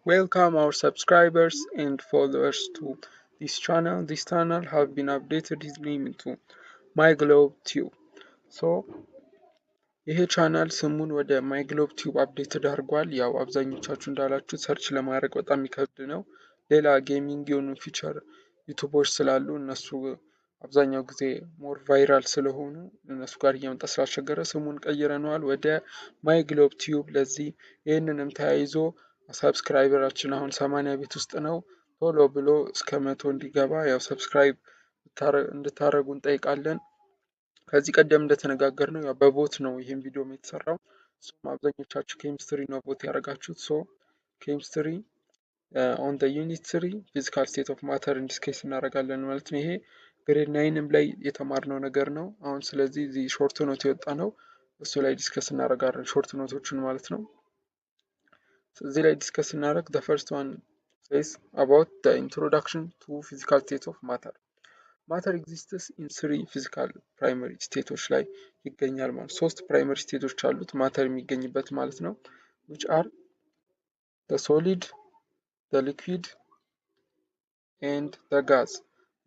Welcome our subscribers and followers to this channel. This channel have been updated his name into My Globe Tube. So ይሄ ቻናል ስሙን ወደ My Globe Tube updated አድርጓል። ያው አብዛኞቻችሁ እንዳላችሁ search ለማድረግ በጣም የሚከብድ ነው። ሌላ gaming የሆኑ feature ዩቱቦች ስላሉ እነሱ አብዛኛው ጊዜ more viral ስለሆኑ እነሱ ጋር እየመጣ ስላስቸገረ ስሙን ቀይረነዋል ወደ My Globe Tube። ለዚህ ይህንንም ተያይዞ subscriber ኣችን አሁን 80 ቤት ውስጥ ነው። ቶሎ ብሎ እስከ 100 እንዲገባ ያው subscribe እንድታደርጉ እንጠይቃለን። ከዚህ ቀደም እንደተነጋገርነው ያው በ vote ነው ይህም ቪዲዮ የተሰራው። እሱም አብዛኞቻችሁ ኬሚስትሪ ነው vote ያደረጋችሁት። So chemistry on the unit 3 physical state of matter discuss እናደርጋለን ማለት ነው። ይሄ grade 9ም ላይ የተማርነው ነገር ነው። አሁን ስለዚህ እዚህ short note የወጣ ነው፣ እሱ ላይ discuss እናደርጋለን short note ኦችን ማለት ነው። እዚህ ላይ discuss እናደርግ the first one says about the introduction to physical state of matter. Matter exists in three physical primary state ኦች ላይ ይገኛል ማለት ሶስት primary state ኦች አሉት matter የሚገኝበት ማለት ነው። which are the solid, the liquid and the gas።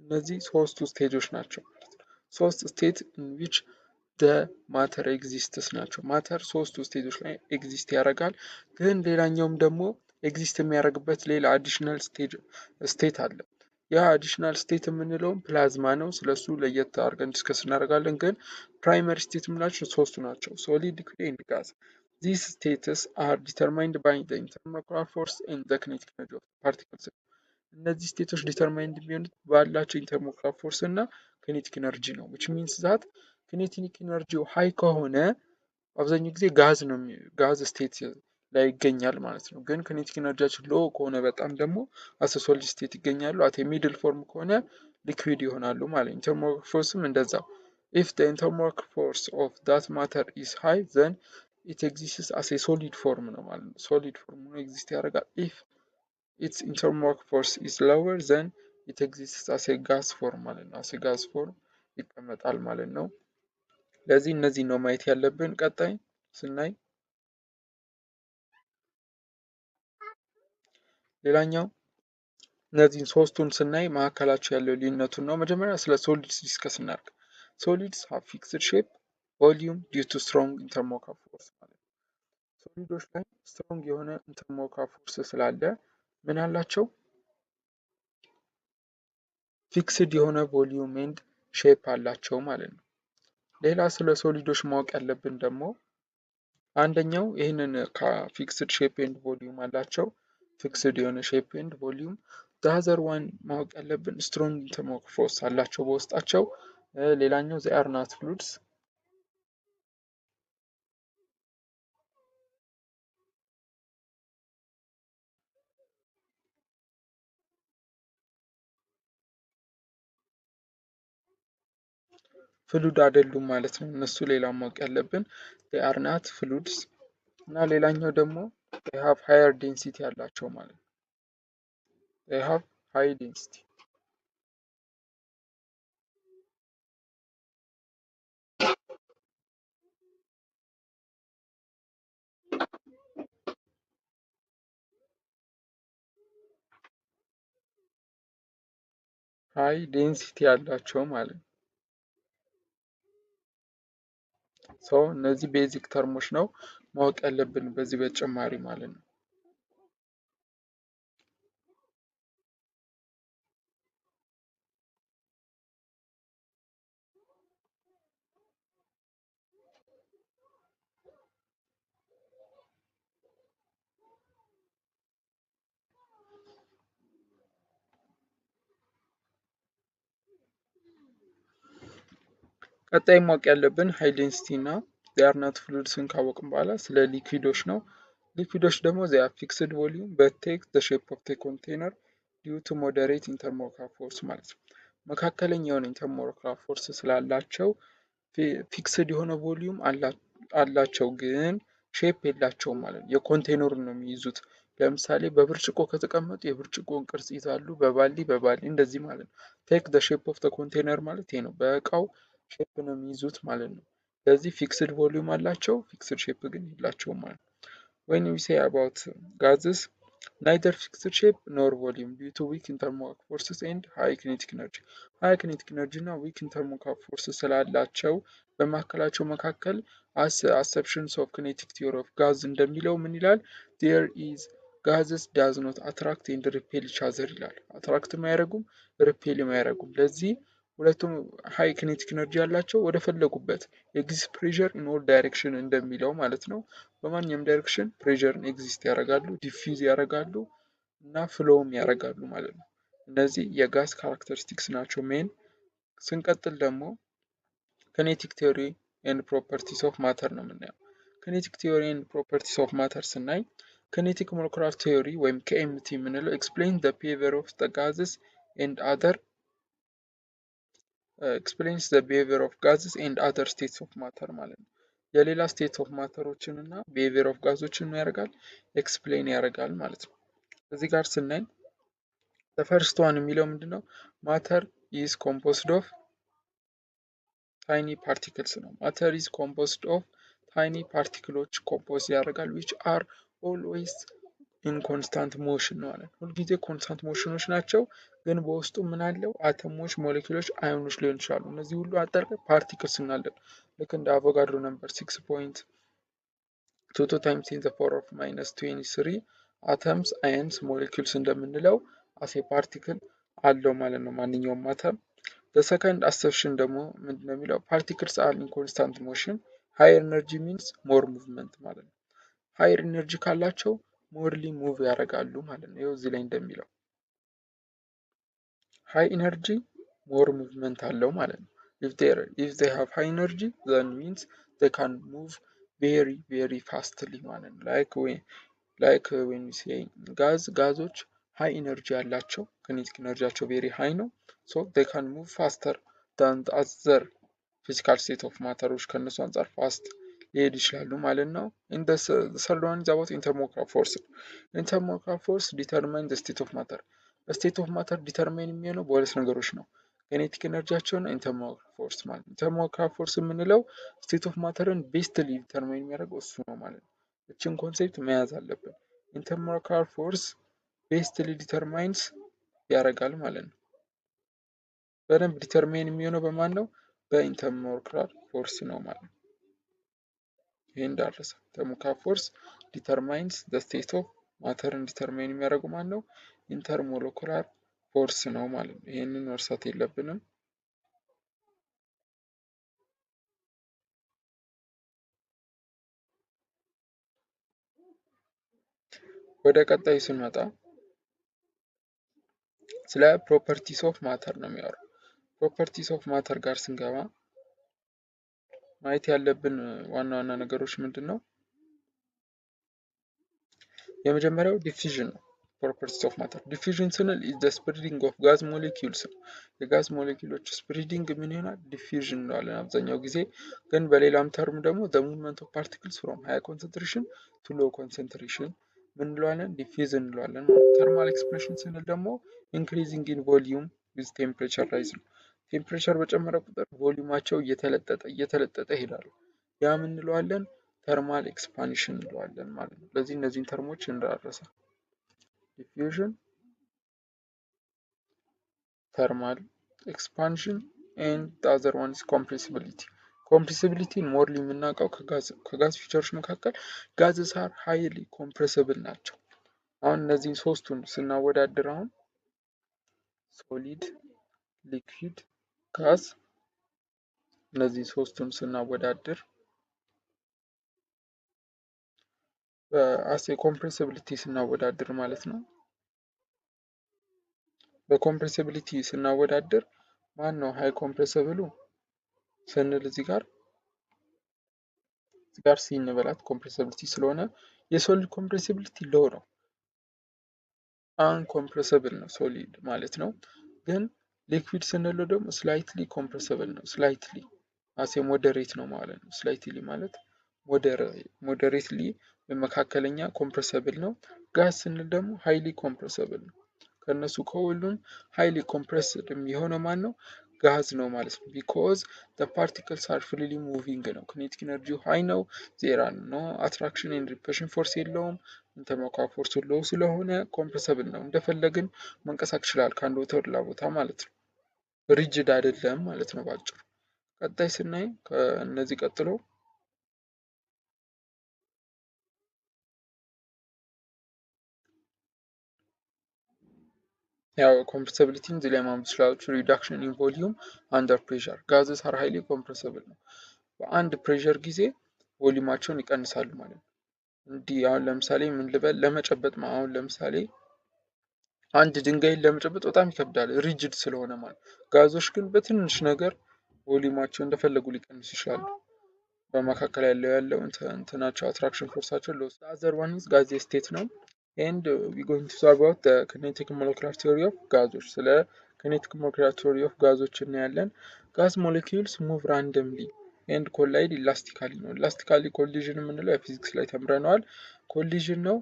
እነዚህ ሶስቱ stage ኦች ናቸው ማለት ነው። ሶስት state in which the matter exists ናቸው። Matter ሶስቱ stage ኦች ላይ exist ያደርጋል። ግን ሌላኛውም ደግሞ exist የሚያደርግበት ሌላ additional state አለ። ያ additional state የምንለውም ፕላዝማ ነው። ስለሱ ለየት አድርገን discuss እናደርጋለን። ግን primary state የምንላቸው ሶስቱ ናቸው፣ solid፣ liquid and gas። These states are determined by the intermolecular force and the kinetic energy of particles። እነዚህ state ኦች determined የሚሆኑት ባላቸው intermolecular force እና kinetic energy ነው። Which means that kinetic energy ው high ከሆነ አብዛኛው ጊዜ ጋዝ ነው gas state ላይ ይገኛል ማለት ነው። ግን kinetic energy ያቸው low ከሆነ በጣም ደግሞ as solid state ይገኛሉ። At middle form ከሆነ liquid ይሆናሉ ማለት ነው። Intermolecular force ም እንደዛው if the intermolecular force of that matter is high, then it exists as a solid form ነው ማለት ነው። Solid form ሆኖ exist ያደርጋል። If its intermolecular force is lower, then it exists as a gas form ማለት ነው። As a gas form ይቀመጣል ማለት ነው። ለዚህ እነዚህ ነው ማየት ያለብን። ቀጣይ ስናይ ሌላኛው እነዚህን ሶስቱን ስናይ መካከላቸው ያለው ልዩነቱን ነው። መጀመሪያ ስለ solids discuss እናድርግ። Solids have fixed shape, volume due to strong intermolecular force ማለት ነው። Solid ኦች ላይ strong የሆነ intermolecular force ስላለ ምን አላቸው? Fixed የሆነ volume and shape አላቸው ማለት ነው። ሌላ ስለ solid ኦች ማወቅ ያለብን ደግሞ አንደኛው ይህንን ከ fixed shape and volume አላቸው፣ fixed የሆነ shape and volume። The other one ማወቅ ያለብን strong intermolecular force አላቸው በውስጣቸው። ሌላኛው they are not fluids። Fluid አይደሉም ማለት ነው። እነሱ ሌላ ማወቅ ያለብን they are not fluids። እና ሌላኛው ደግሞ they have higher density ያላቸው ማለት ነው። They have high density። High density ያላቸው ማለት ነው። So እነዚህ basic term ኦች ነው ማወቅ ያለብን በዚህ በተጨማሪ ማለት ነው። ቀጣይ ማወቅ ያለብን high density እና they are not fluids ን ካወቅን በኋላ ስለ liquid ኦች ነው። Liquid ኦች ደግሞ they are fixed volume but take the shape of the container due to moderate intermolecular force ማለት ነው። መካከለኛ የሆነ intermolecular force ስላላቸው fixed የሆነ volume አላቸው ግን shape የላቸውም ማለት ነው። የኮንቴነሩን ነው የሚይዙት። ለምሳሌ በብርጭቆ ከተቀመጡ የብርጭቆን ቅርጽ ይዛሉ፣ በባሊ በባሊ እንደዚህ ማለት ነው። Take the shape of the container ማለት ይሄ ነው። በእቃው shape ነው የሚይዙት ማለት ነው። ለዚህ fixed volume አላቸው፣ fixed shape ግን የላቸውም ማለት ነው። When we say about gases, Neither fixed shape nor volume due to weak intermolecular forces and high kinetic energy። High kinetic energy እና weak intermolecular force ስላላቸው በመካከላቸው መካከል assumptions of kinetic theory of gas እንደሚለው ምን ይላል? There is gases does not attract and repel each other ይላል። Attract አያደርጉም፣ repel አያደርጉም። ለዚህ ሁለቱም high kinetic energy ያላቸው ወደ ፈለጉበት exist pressure in all direction እንደሚለው ማለት ነው። በማንኛውም direction pressure ን exist ያደርጋሉ፣ diffuse ያደርጋሉ እና flow ም ያደርጋሉ ማለት ነው። እነዚህ የ gas characteristics ናቸው main። ስንቀጥል ደግሞ kinetic theory and properties of matter ነው የምናየው። Kinetic theory and properties of matter ስናይ kinetic molecular theory ወይም KMT የምንለው explain the behavior of the gases and other explains the behavior of gases and other states of matter ማለት ነው። የሌላ state of matter ኦችን እና behavior of ጋዞችን ያደርጋል explain ያደርጋል ማለት ነው። እዚህ ጋር ስናይ first one የሚለው ምንድነው? Matter is composed of tiny particles ነው። Matter is composed of tiny particle ኦች compose ያደርጋል which are always in constant motion ነው ማለት ነው። ሁልጊዜ constant motion ኖች ናቸው፣ ግን በውስጡ ምን አለው? አተሞች፣ ሞለኪሎች፣ ion ኖች ሊሆን ይችላሉ። እነዚህ ሁሉ አጠቃላይ particles እንላለን። ልክ እንደ Avogadro number 6.22 times 10 the power of minus 23 atoms፣ ions፣ molecules እንደምንለው as a particle አለው ማለት ነው ማንኛውም አተም። በ second assumption ደግሞ ምንድነው የሚለው? Particles are in constant motion፣ higher energy means more movement ማለት ነው። Higher energy ካላቸው morely move ያደርጋሉ ማለት ነው። ይኸው እዚህ ላይ እንደሚለው high energy more movement አለው ማለት ነው። If they have high energy, then means they can move very very fastly ማለት ነው። Like when say gas፣ ጋዞች high energy ያላቸው kinetic energy ያቸው very high ነው። So they can move faster than other physical state of matter ኦች ከእነሱ አንጻር fast ሊሄድ ይችላሉ ማለት ነው። In third one is about intermolecular force ነው። Intermolecular force determine the state of matter። State of matter determine የሚሆነው በሁለት ነገሮች ነው። Kinetic energy ያቸውን intermolecular force ማለት ነው። Intermolecular force የምንለው state of matter ን bestly determine የሚያደርገው እሱ ነው ማለት ነው። እችን concept መያዝ አለብን። Intermolecular force bestly determines ያደርጋል ማለት ነው። በደንብ determine የሚሆነው በማን ነው? በ intermolecular force ነው ማለት ነው። ይህ እንዳረሰ intermolecular force determines the state of matter ን determine የሚያደርገው ማን ነው? Intermolecular force ነው ማለት ነው። ይህንን መርሳት የለብንም። ወደ ቀጣዩ ስንመጣ ስለ properties of matter ነው የሚያወራው። Properties of matter ጋር ስንገባ ማየት ያለብን ዋና ዋና ነገሮች ምንድን ነው? የመጀመሪያው diffusion ነው። Properties of matter diffusion ስንል is the spreading of gas molecules ነው። የጋዝ ሞለኪውሎች spreading ምን ይሆናል? Diffusion እንለዋለን አብዛኛው ጊዜ። ግን በሌላም term ደግሞ the movement of particles from high concentration to low concentration ምን እንለዋለን? Diffuse እንለዋለን። Thermal expansion ስንል ደግሞ increasing in volume with temperature rise ነው። Temperature በጨመረ ቁጥር volume ኣቸው እየተለጠጠ እየተለጠጠ ይሄዳሉ። ያ ምን እንለዋለን? Thermal expansion እንለዋለን ማለት ነው። ለዚህ እነዚህን term ኦች እንዳረሳ diffusion፣ thermal expansion and other one is compressibility። Compressibility ን morely የምናውቀው ከጋዝ feature ኦች መካከል gases are highly compressible ናቸው። አሁን እነዚህን ሶስቱን ስናወዳድር አሁን solid፣ liquid፣ gas እነዚህን ሶስቱን ስናወዳድር በ as a compressibility ስናወዳድር ማለት ነው። በ compressibility ስናወዳድር ማን ነው high compressible ኡ ስንል እዚህ ጋር C እንበላት compressibility ስለሆነ የ solid compressibility low ነው። Uncompressible ነው solid ማለት ነው። ግን liquid ስንለው ደግሞ slightly compressible ነው። Slightly as a moderate ነው ማለት ነው። Slightly ማለት moderately መካከለኛ compressible ነው። ጋዝ ስንል ደግሞ highly compressible ነው። ከእነሱ ከሁሉም highly compressed የሚሆነው ማን ነው? ጋዝ ነው ማለት ነው። Because the particles are freely moving ነው። Kinetic energy high ነው። There are no attraction and repulsion force የለውም። Intermolecular force low ስለሆነ compressible ነው። እንደፈለግን መንቀሳቀስ ይችላል ከአንድ ቦታ ወደ ሌላ ቦታ ማለት ነው። Rigid አይደለም ማለት ነው ባጭሩ። ቀጣይ ስናይ ከእነዚህ ቀጥሎ ያው compressibility ን እዚህ ላይ ማንበብ ትችላላችሁ። Reduction in volume under pressure, gases are highly compressible ነው። በአንድ pressure ጊዜ volume ኣቸውን ይቀንሳሉ ማለት ነው። እንዲህ አሁን ለምሳሌ ምን ልበል ለመጨበጥ፣ አሁን ለምሳሌ አንድ ድንጋይን ለመጨበጥ በጣም ይከብዳል rigid ስለሆነ ማለት። ጋዞች ግን በትንሽ ነገር volume ኣቸው እንደፈለጉ ሊቀንሱ ይችላሉ። በመካከል ያለው እንትናቸው attraction force ኣቸው low። Other one is gas state ነው። And we going to talk about kinetic molecular theory of ጋዞች። ስለ kinetic molecular theory of ጋዞች እናያለን። Gas molecules move randomly and collide elastically ነው። Elastically collision የምንለው የፊዚክስ ላይ ተምረነዋል። Collision ነው።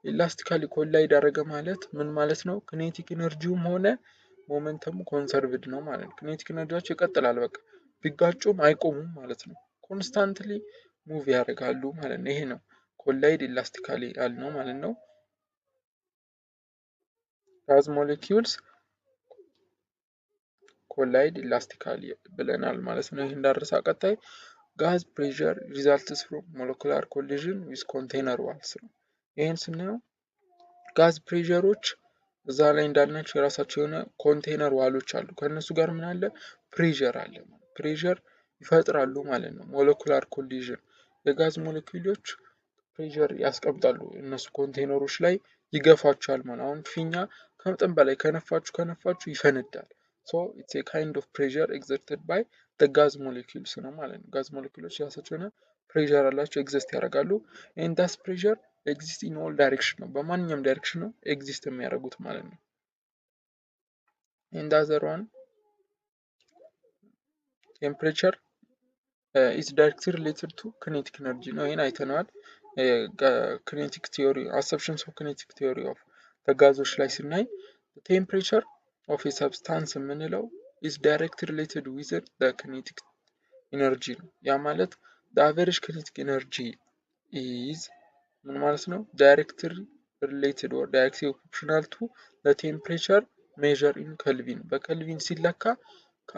Elastically collide አደረገ ማለት ምን ማለት ነው? Kinetic energy ውም ሆነ momentum ኡ conserved ነው ማለት ነው። Kinetic energy ያቸው ይቀጥላል። በቃ ቢጋጩም አይቆሙም ማለት ነው። Constantly move ያደርጋሉ ማለት ነው። ይሄ ነው collide elastically ያልነው ማለት ነው። Gas molecules collide elastically ብለናል ማለት ነው። ይህ እንዳረሳ። ቀጣይ gas pressure results from molecular collision with container walls ነው። ይህን ስናየው gas pressure ኦች እዛ ላይ እንዳልናቸው የራሳቸው የሆነ container wall ኦች አሉ። ከእነሱ ጋር ምን አለ? Pressure አለ። Pressure ይፈጥራሉ ማለት ነው። Molecular collision የጋዝ ሞለኪውሎች pressure ያስቀምጣሉ፣ እነሱ ኮንቴነሮች ላይ ይገፋቸዋል ማለት። አሁን ፊኛ ከመጠን በላይ ከነፋችሁ ከነፋችሁ ይፈነዳል። So it's a kind of pressure exerted by the gas molecules ነው ማለት ነው። ጋዝ ሞለኪውሎች የራሳቸው የሆነ pressure አላቸው፣ exist ያደርጋሉ። And that pressure exist in all direction ነው። በማንኛውም direction ነው exist የሚያደርጉት ማለት ነው። And other one, temperature is directly related to kinetic energy ነው። ይህን አይተነዋል። Kinetic theory, assumptions of kinetic theory of ጋዞች ላይ ስናይ temperature of substance የምንለው is direct related with kinetic energy ነው። ያ ማለት average kinetic energy is ምን ማለት ነው? Directly related or directly proportional to temperature measure in Kelvin። በ Kelvin ሲለካ ከ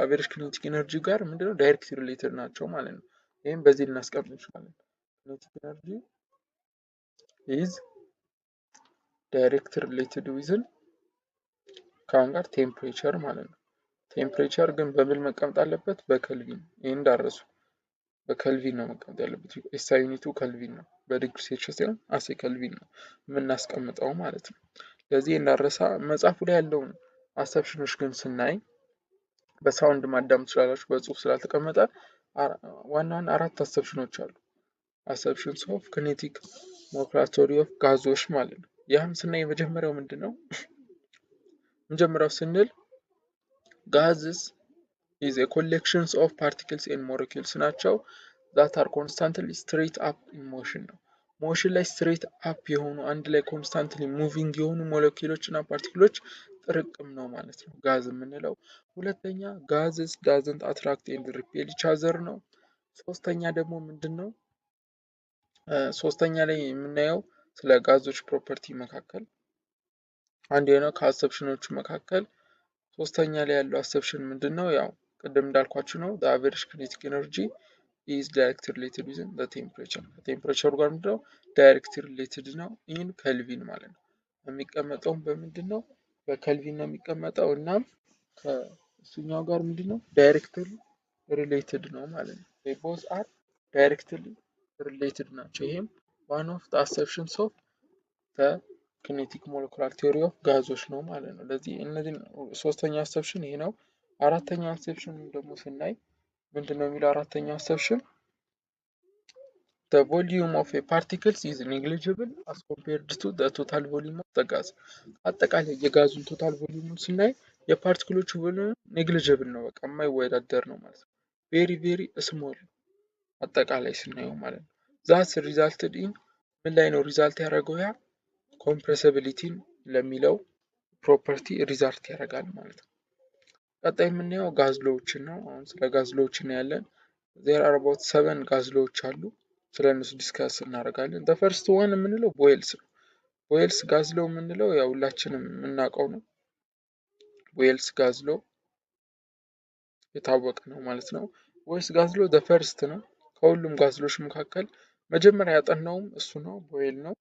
average kinetic energy ጋር ምንድነው direct related ናቸው ማለት ነው። ይህም በዚህ ልናስቀምጥ እንችላለን። Kinetic energy is direct related with ከአሁን ጋር temperature ማለት ነው። Temperature ግን በምን መቀመጥ አለበት? በከልቪን። ይህን እንዳረሱ፣ በከልቪን ነው መቀመጥ ያለበት። SI unit ኡ Kelvin ነው። በዲግሪ ሴልሺየስ ሳይሆን as a Kelvin ነው የምናስቀምጠው ማለት ነው። ለዚህ እንዳረሳ። መጽሐፉ ላይ ያለውን assumption ኦች ግን ስናይ በ sound ማዳመጥ ትችላላችሁ፣ በጽሁፍ ስላልተቀመጠ ዋና ዋና አራት assumption ኦች አሉ። Assumptions of kinetic molecular theory of ጋዞች ማለት ነው። ያም ስናይ የመጀመሪያው ምንድን ነው? መጀመሪያው ስንል gases is a collections of particles and molecules ናቸው that are constantly straight up in motion ነው። Motion ላይ straight up የሆኑ፣ አንድ ላይ constantly moving የሆኑ ሞለኪውሎች እና particle ኦች ጥርቅም ነው ማለት ነው ጋዝ የምንለው። ሁለተኛ gases doesn't attract and repel each other ነው። ሶስተኛ ደግሞ ምንድን ነው? ሶስተኛ ላይ የምናየው ስለ ጋዞች property መካከል አንዱ የሆነው ከ assumption ኦቹ መካከል ሶስተኛ ላይ ያለው assumption ምንድን ነው? ያው ቅድም እንዳልኳችሁ ነው። Average kinetic energy is direct related with temperature። ከ temperature ኡ ጋር ምንድነው direct related ነው in Kelvin ማለት ነው። የሚቀመጠውም በምንድን ነው? በከልቪን ነው የሚቀመጠው። እናም ከእሱኛው ጋር ምንድን ነው directly related ነው ማለት ነው። Both are directly related ናቸው። ይሄም one of assumptions of kinetic molecular theory of ጋዞች ነው ማለት ነው። ለዚህ እነዚህ ሶስተኛው assumption ይሄ ነው። አራተኛው assumption ደግሞ ስናይ ምንድን ነው የሚለው አራተኛው assumption? The volume of a particles is negligible as compared to the total volume of the gas። አጠቃላይ የጋዙን total volume ኡን ስናይ የ particle ኦቹ volume negligible ነው፣ በቃ የማይወዳደር ነው ማለት ነው። Very very small አጠቃላይ ስናየው ማለት ነው። That resulted in ምን ላይ ነው result ያደረገው? ያ compressibility ን ለሚለው property result ያደርጋል ማለት ነው። ቀጣይ የምናየው gas law ዎችን ነው። አሁን ስለ gas law ዎች እናያለን። There are about seven gas law ዎች አሉ። ስለ እነሱ discuss እናደርጋለን። The first one የምንለው Boyle's ነው። Boyle's gas law የምንለው ያው ሁላችንም የምናውቀው ነው። Boyle's gas law የታወቀ ነው ማለት ነው። Boyle's gas law the first ነው። ከሁሉም gas law ዎች መካከል መጀመሪያ ያጠናውም እሱ ነው፣ ቦይል ነው።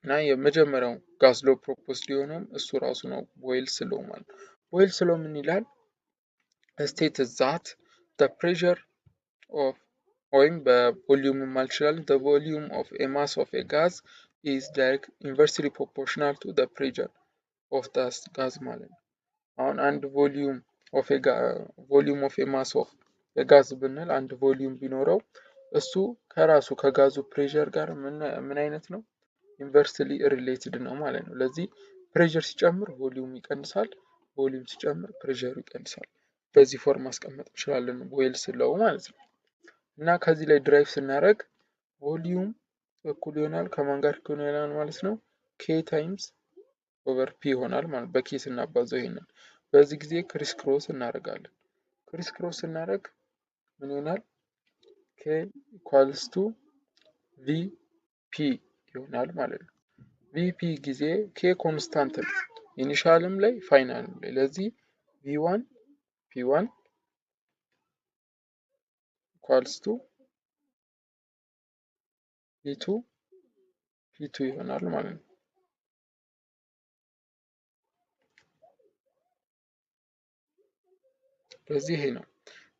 እና የመጀመሪያው gas law propose የሆነውም እሱ ራሱ ነው፣ Boyle's law ማለት ነው። Boyle's law ምን ይላል? State that the pressure of ወይም በ volume ማለት ይችላል፣ the volume of a mass of a gas is direct inversely proportional to the pressure of the gas ማለት ነው። አሁን አንድ volume of a mass of gas ብንል፣ አንድ volume ቢኖረው እሱ ከራሱ ከጋዙ pressure ጋር ምን አይነት ነው? Inversely related ነው ማለት ነው። ለዚህ pressure ሲጨምር volume ይቀንሳል፣ volume ሲጨምር pressure ሩ ይቀንሳል። በዚህ form ማስቀመጥ እንችላለን Boyle's law ማለት ነው። እና ከዚህ ላይ derive ስናደርግ volume እኩል ይሆናል፣ ከማን ጋር እኩል ይሆናል ማለት ነው? K times over P ይሆናል ማለት፣ በ K ስናባዛው ይሄንን። በዚህ ጊዜ crisscross እናደርጋለን። Crisscross ስናደርግ ምን ይሆናል? K equals to V P ይሆናል ማለት ነው። VP ጊዜ K constant ነው initial ም ላይ final ም ላይ። ለዚህ V one P one equals to V two P two ይሆናል ማለት ነው። ስለዚህ ይሄ ነው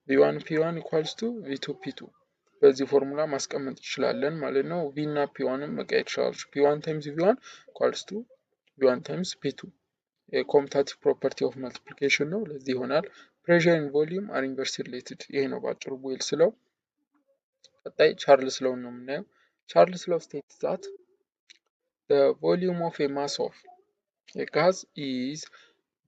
V one P one equals to V two P two። በዚህ ፎርሙላ ማስቀመጥ እንችላለን ማለት ነው። V እና P one ም መቀየር ይችላሉ። P one times V one equals to V one times P two የ commutative property of multiplication ነው። ለዚህ ይሆናል። Pressure and volume are inversely related። ይሄ ነው ባጭሩ Boyle's law። ቀጣይ Charles law ን ነው የምናየው። Charles law state that the volume of a mass of a gas is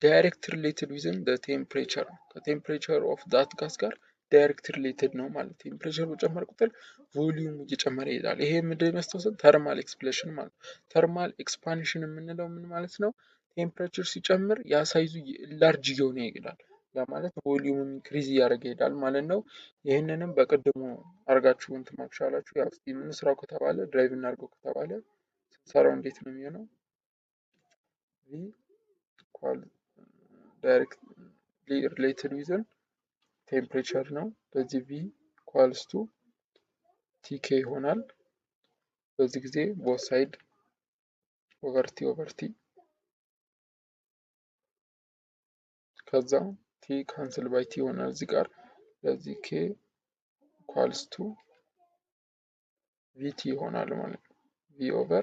direct related within the temperature፣ ከ temperature of that gas ጋር direct related ነው ማለት፣ temperature በጨመረ ቁጥር volume እየጨመረ ይሄዳል። ይሄ ምንድን የሚያስታውሰን? Thermal expansion ማለት ነው። Thermal expansion የምንለው ምን ማለት ነው? Temperature ሲጨምር ያ size ኡ large እየሆነ ይሄዳል። ያ ማለት volume increase እያደረገ ይሄዳል ማለት ነው። ይህንንም በቅድሙ አድርጋችሁ እንትን ማለት። ያው እስኪ እንስራው ከተባለ፣ derive እናድርገው ከተባለ ስንሰራው እንዴት ነው የሚሆነው? V equal directly related within temperature ነው። በዚህ V equals to TK ይሆናል። በዚህ ጊዜ both side over T over T፣ ከዛ T cancel by T ይሆናል እዚህ ጋር። ለዚህ K equals to VT ይሆናል ማለት ነው። V over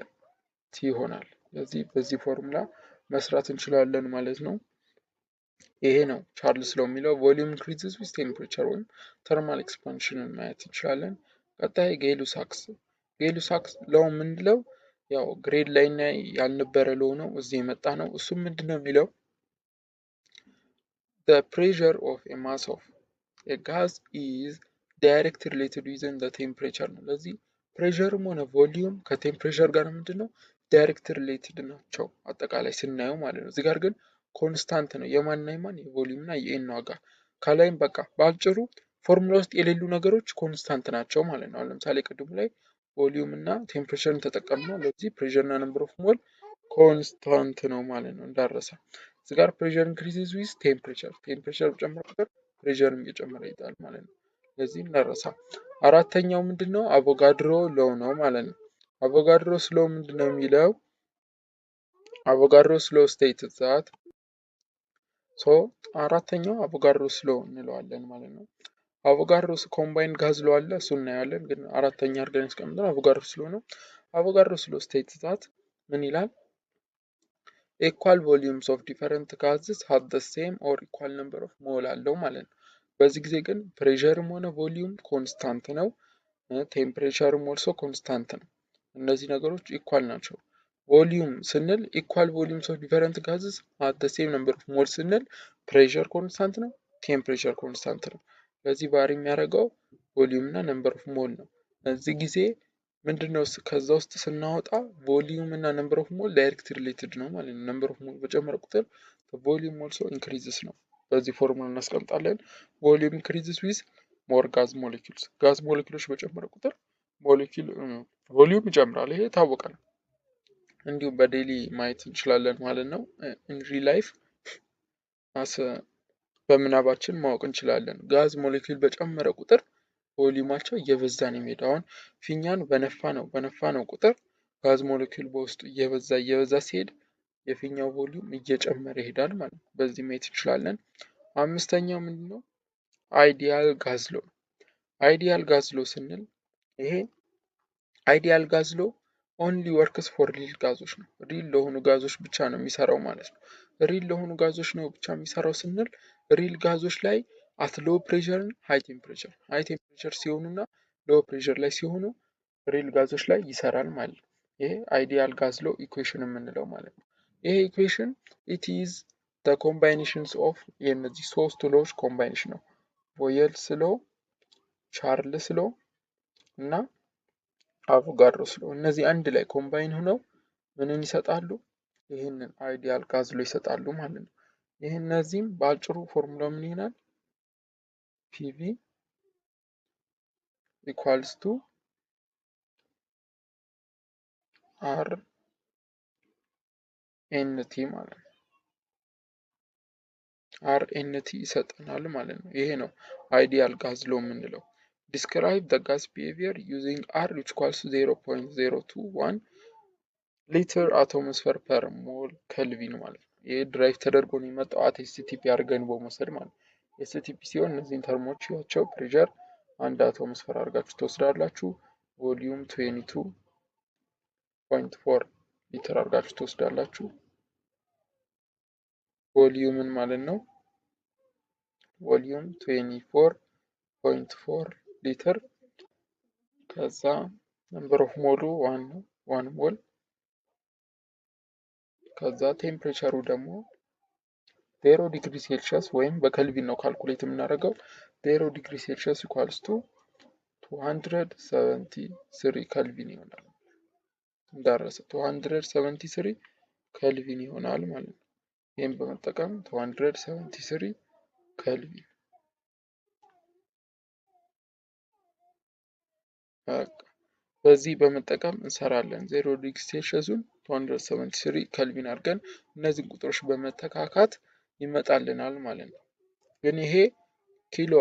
T ይሆናል። ስለዚህ በዚህ ፎርሙላ መስራት እንችላለን ማለት ነው። ይሄ ነው Charles law የሚለው፣ volume increases with temperature ወይም thermal expansion ን ማየት እንችላለን። ቀጣይ Gay-Lussac's። Gay-Lussac's law የምንለው ያው grade ላይ ያልነበረ law ነው፣ እዚህ የመጣ ነው። እሱም ምንድን ነው የሚለው? The pressure of a mass of a gas is directly related within the temperature ነው። ለዚህ pressure ም ሆነ volume ከ temperature ጋር ምንድን ነው? Direct related ናቸው አጠቃላይ ስናየው ማለት ነው። እዚህ ጋር ግን constant ነው፣ የማንና የማን? የ volume እና የ n ዋጋ። ከላይም በቃ በአጭሩ ፎርሙላ ውስጥ የሌሉ ነገሮች constant ናቸው ማለት ነው። አሁን ለምሳሌ ቅድሙ ላይ volume እና temperature ን ተጠቀምነው። ለዚህ pressure እና number of mole constant ነው ማለት ነው እንዳረሳ። እዚህ ጋር pressure increases with temperature፣ temperature በጨመረ ቁጥር pressure ም እየጨመረ ይሄዳል ማለት ነው። ለዚህ እንዳረሳ። አራተኛው ምንድን ነው? Avogadro law ነው ማለት ነው። Avogadro's law ምንድን ነው የሚለው? Avogadro's law state that፣ so አራተኛው Avogadro's law እንለዋለን ማለት ነው። Avogadro's combined gas law አለ፣ እሱ እናየዋለን። ግን አራተኛ አድርገን ያስቀምጠነው Avogadro's law ነው። Avogadro's law state that ምን ይላል? Equal volumes of different gases have the same or equal number of mole አለው ማለት ነው። በዚህ ጊዜ ግን pressure ም ሆነ volume constant ነው። Temperature ም also constant ነው። እነዚህ ነገሮች equal ናቸው። Volume ስንል equal volumes of different gases at the same number of mole ስንል pressure constant ነው፣ temperature constant ነው። ለዚህ vary የሚያደርገው volume እና number of mole ነው። እዚህ ጊዜ ምንድነው? ከዛ ውስጥ ስናወጣ volume እና number of mole direct related ነው ማለት ነው። Number of mole በጨመረ ቁጥር volume also increases ነው። በዚህ ፎርሙላ እናስቀምጣለን። Volume increases with more gas molecules። Gas ሞለኪሎች በጨመረ ቁጥር molecule volume ይጨምራል። ይሄ የታወቀ ነው። እንዲሁም በ daily ማየት እንችላለን ማለት ነው። In real life በምናባችን ማወቅ እንችላለን። Gas molecule በጨመረ ቁጥር volume ኣቸው እየበዛ ነው የሚሄደው። አሁን ፊኛን በነፋነው ቁጥር gas molecule በውስጡ እየበዛ እየበዛ ሲሄድ የፊኛው volume እየጨመረ ይሄዳል ማለት ነው። በዚህ ማየት እንችላለን። አምስተኛው ምንድነው? Ideal gas law። Ideal gas law ስንል ይሄ ideal gas law only works for real ጋዞች ነው። Real ለሆኑ ጋዞች ብቻ ነው የሚሰራው ማለት ነው። Real ለሆኑ ጋዞች ነው ብቻ የሚሰራው ስንል real ጋዞች ላይ at low pressure፣ high temperature፣ high temperature ሲሆኑና low pressure ላይ ሲሆኑ real ጋዞች ላይ ይሰራል ማለት ነው። ይሄ ideal gas law equation የምንለው ማለት ነው። ይሄ equation it is the combinations of የእነዚህ ሶስቱ law ዎች combination ነው። Boyle's law፣ Charles law እና Avogadro's law። እነዚህ አንድ ላይ combine ሆነው ምንን ይሰጣሉ? ይህንን ideal gas law ይሰጣሉ ማለት ነው። ይህ እነዚህም በአጭሩ ፎርሙላ ምን ይሆናል? PV equals to RNT ማለት ነው። RNT ይሰጠናል ማለት ነው። ይሄ ነው ideal gas law የምንለው። Describe the gas behavior using R which equals 0.021 liter atmosphere per mole Kelvin ማለት ነው። ይሄ derive ተደርጎ ነው የመጣው at STP አድርገን በመውሰድ ማለት ነው። STP ሲሆን እነዚህን term ኦች ያቸው pressure አንድ atmosphere አድርጋችሁ ትወስዳላችሁ። Volume 22.4 ሊትር አድርጋችሁ ትወስዳላችሁ። Volume ን ማለት ነው። Volume 24.4 ሊትር፣ ከዛ number of mole ኡ 1 ነው፣ 1 mole። ከዛ temperature ሩ ደግሞ 0 degree Celsius ወይም በከልቪን ነው calculate የምናደርገው። 0 degree Celsius equals to 273 ከልቪን ይሆናል። እንዳረሰ 273 ከልቪን ይሆናል ማለት ነው። ይህም በመጠቀም 273 ከልቪን በዚህ በመጠቀም እንሰራለን። 0 degree Celsius ኡን 273 ከልቪን አድርገን እነዚህን ቁጥሮች በመተካካት ይመጣልናል ማለት ነው። ግን ይሄ kilo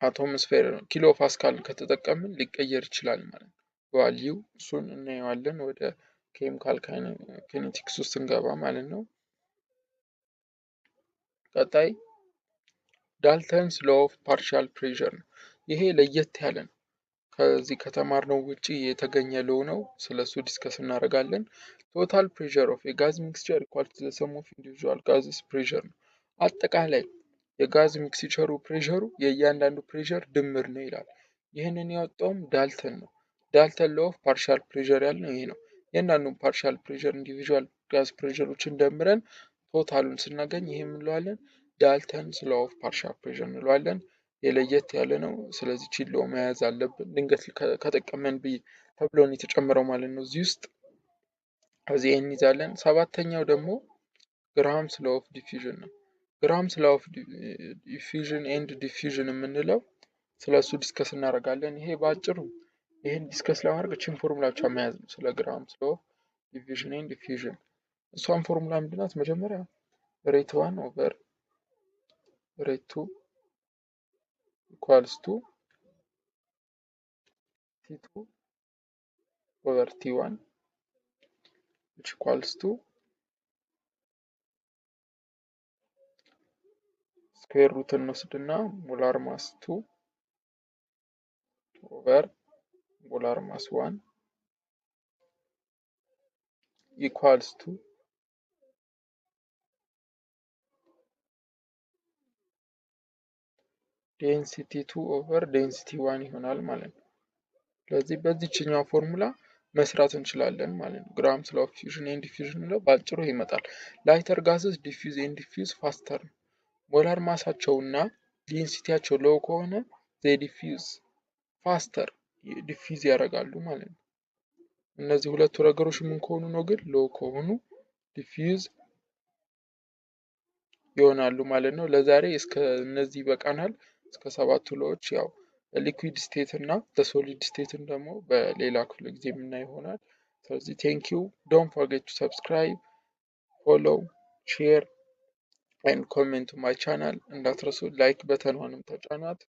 atmosphere kilo pascal ከተጠቀምን ሊቀየር ይችላል ማለት ነው። Value እሱን እናየዋለን ወደ chemical kinetics ውስጥ ስንገባ ማለት ነው። ቀጣይ Dalton's law of partial pressure ነው። ይሄ ለየት ያለ ነው። ከዚህ ከተማርነው ውጪ የተገኘ law ነው። ስለሱ discuss እናደርጋለን። Total pressure of የ gas mixture equal to the sum of individual gases pressure ነው። አጠቃላይ የ gas mixture ሩ pressure ሩ የእያንዳንዱ pressure ድምር ነው ይላል። ይህንን ያወጣውም ዳልተን ነው። Dalton law of partial pressure ያልነው ይሄ ነው። እያንዳንዱን partial pressure individual gas pressure ሮችን ደምረን total ኡን ስናገኝ ይሄ እንለዋለን Dalton's law of partial pressure እንለዋለን። የለየት ያለ ነው። ስለዚህ ቺሎ መያዝ አለብን። ድንገት ከጠቀመን ብዬ ተብሎ ነው የተጨመረው ማለት ነው እዚህ ውስጥ። ከዚህ ይህን እንይዛለን። ሰባተኛው ደግሞ Graham's law of diffusion ነው። Graham's law of diffusion and diffusion የምንለው ስለ እሱ discuss እናደርጋለን። ይሄ በአጭሩ ይህን discuss ለማድረግ እችን ፎርሙላ ብቻ መያዝ ነው። ስለ Graham's law of diffusion and diffusion እሷን ፎርሙላ ምንድናት? መጀመሪያ rate one over rate two equals to T2 over T1 which equals to square root እንወስድና molar mass 2 over molar mass 1 equals to density 2 over density 1 ይሆናል ማለት ነው። ስለዚህ በዚህኛው ፎርሙላ መስራት እንችላለን ማለት ነው። Graham's law of fusion and diffusion ነው በአጭሩ ይመጣል። Lighter gases diffuse and diffuse faster ነው። Molar mass ኣቸው እና density ያቸው low ከሆነ they diffuse faster diffuse ያደርጋሉ ማለት ነው። እነዚህ ሁለቱ ነገሮች ምን ከሆኑ ነው ግን low ከሆኑ diffuse ይሆናሉ ማለት ነው። ለዛሬ እስከ እነዚህ ይበቃናል። እስከ ሰባቱ law ዎች፣ ያው liquid state እና solid state ን ደግሞ በሌላ ክፍለ ጊዜ የምናይ ይሆናል። ስለዚህ thank you, don't forget to subscribe, follow, share and comment my channel እንዳትረሱ። Like button ኗንም ተጫኗት።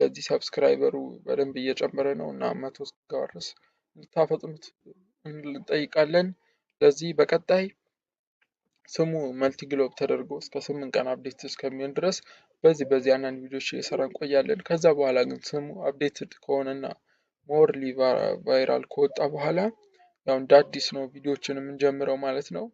ለዚህ subscriber ኡ በደንብ እየጨመረ ነው እና 100 እስኪገባ ድረስ እንድታፈጥኑት እንጠይቃለን። ለዚህ በቀጣይ ስሙ መልቲ ግሎብ ተደርጎ እስከ 8 ቀን update እስከሚሆን ድረስ በዚህ አንዳንድ ቪዲዮዎች እየሰራ እንቆያለን። ከዛ በኋላ ግን ስሙ updated ከሆነና morely viral ከወጣ በኋላ ያው እንደ አዲስ ነው ቪዲዮዎችን የምንጀምረው ማለት ነው።